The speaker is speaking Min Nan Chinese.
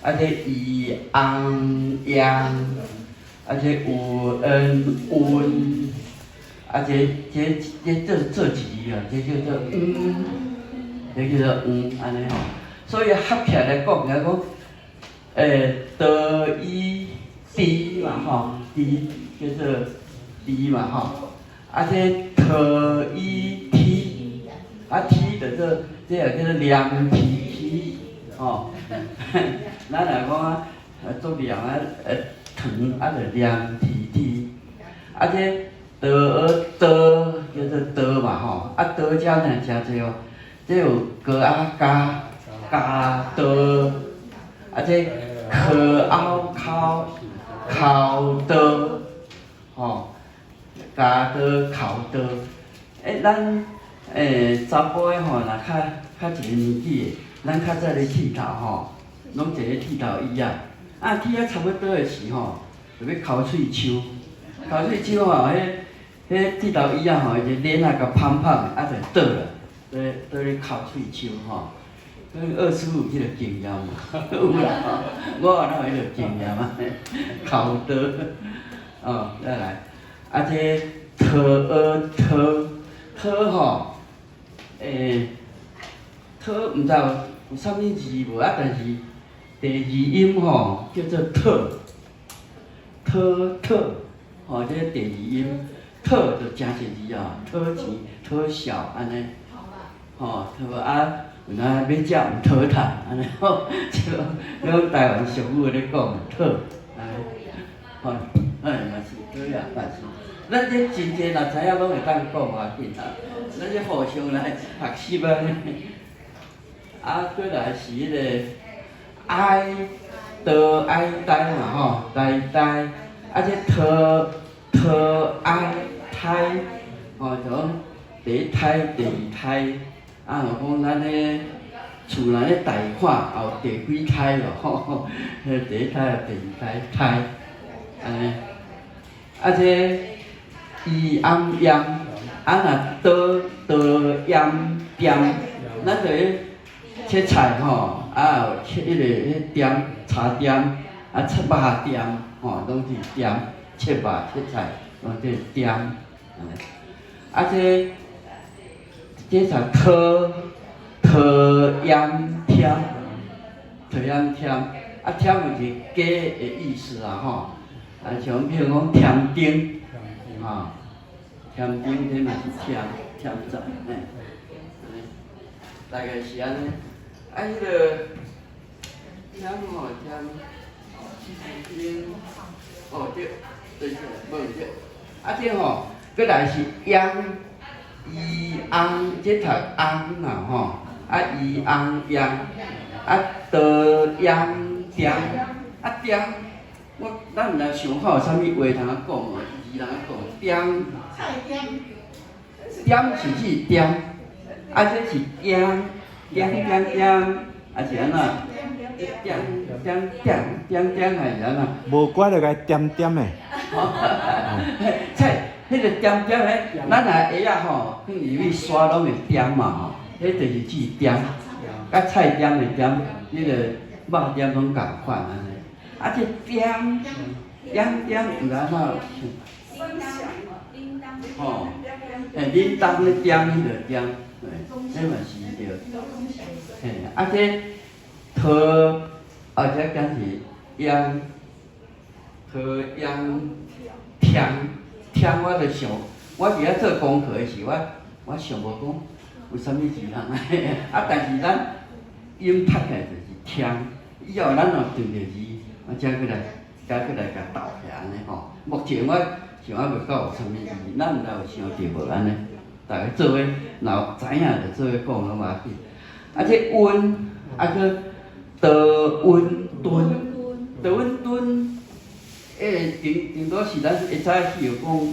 啊這伊翁揚，啊這有恩溫，啊這這這做做一字啊，這叫做黃，這叫做黃，按呢吼。所以合起來來講，來講，的伊豬嘛吼，豬叫做豬嘛吼，啊這特伊天，啊天就做這個叫做黏天天，吼。咱若講啊，做黏啊，糖啊就黏天天，啊這的刀叫做刀嘛吼，啊刀遮呢誠濟哦，這有高仔加加刀，啊這殼凹口口刀，吼，加刀口刀，咱查埔的吼，若較較一個年紀的，咱較早咧剃頭吼，攏坐咧剃頭椅仔，啊剃啊差不多的時吼，就欲剾喙鬚，剾喙鬚吼，彼彼剃頭椅仔吼，伊就鏈仔共泮泮的，啊就倒啦，倒倒咧剾喙鬚吼。二師傅有彼個經驗無？有啦吼，我哪有彼個經驗啊？剾刀，哦，再來，啊這特特特吼，特毋知有有啥物字無啊？但是第二音吼叫做特，特特，吼，這個第二音，特就誠濟字啊，討錢、討笑按呢，吼，對無啊？有哪欲食毋討趁，按呢吼，就用台灣俗語咧講，討，按呢，吼，哎，嘛是對啊，嘛是。咱這真濟若知影攏會當講無要緊啊，咱這互相來學習啊。啊，過來是彼個哀的哀呆嘛吼，呆呆，啊這特特哀胎，吼，就講第一胎、第二胎。啊，若講咱彼厝內咧貸款也有第幾胎咯，吼，第一胎、第二胎胎，按呢。啊，這伊翁鹽，啊若刀刀鹽點，咱就咧切菜吼，啊有切彼個彼點茶點，啊切肉點，吼，攏是點，切肉切菜攏是點，按呢。啊這。這是特特鹽添，特鹽添，啊添就是加的意思啦吼。啊像比如講添丁，吼，添丁這嘛是添添菜，嘿，大概是按呢。啊，彼個添吼添，丁，哦對，對對，無對。啊這吼，閣來是秧。伊翁這讀翁啦吼，啊伊翁秧，啊刀鹽點，啊點，我咱毋知想看有啥物話通講無？字通講點，點是指點，啊這是點點點點，啊是按怎？點點點點點還是按怎？無怪就共點點的。菜。彼個點點咧，咱若鞋仔吼，放入去刷攏會點嘛吼，彼就是指點，佮菜點的點，彼個肉點攏仝款按呢。啊，這點點點毋知按怎吼，嘿，叮當咧點彼個點，嘿，彼嘛是對。嘿，啊這桃，啊這敢是秧，桃秧甜。添我就想，我佇遐做功課的時，我我想無講有啥物字通啊，但是咱音讀起來就是添，以後咱若對著字，我才閣來，才閣來共鬥起按呢吼。目前我想猶未到有啥物字，咱毋知有想著無按呢？逐家做伙若有知影就做伙講攏無要緊。啊，這溫啊閣多溫敦，多溫敦，頂頂多是咱會早時有講。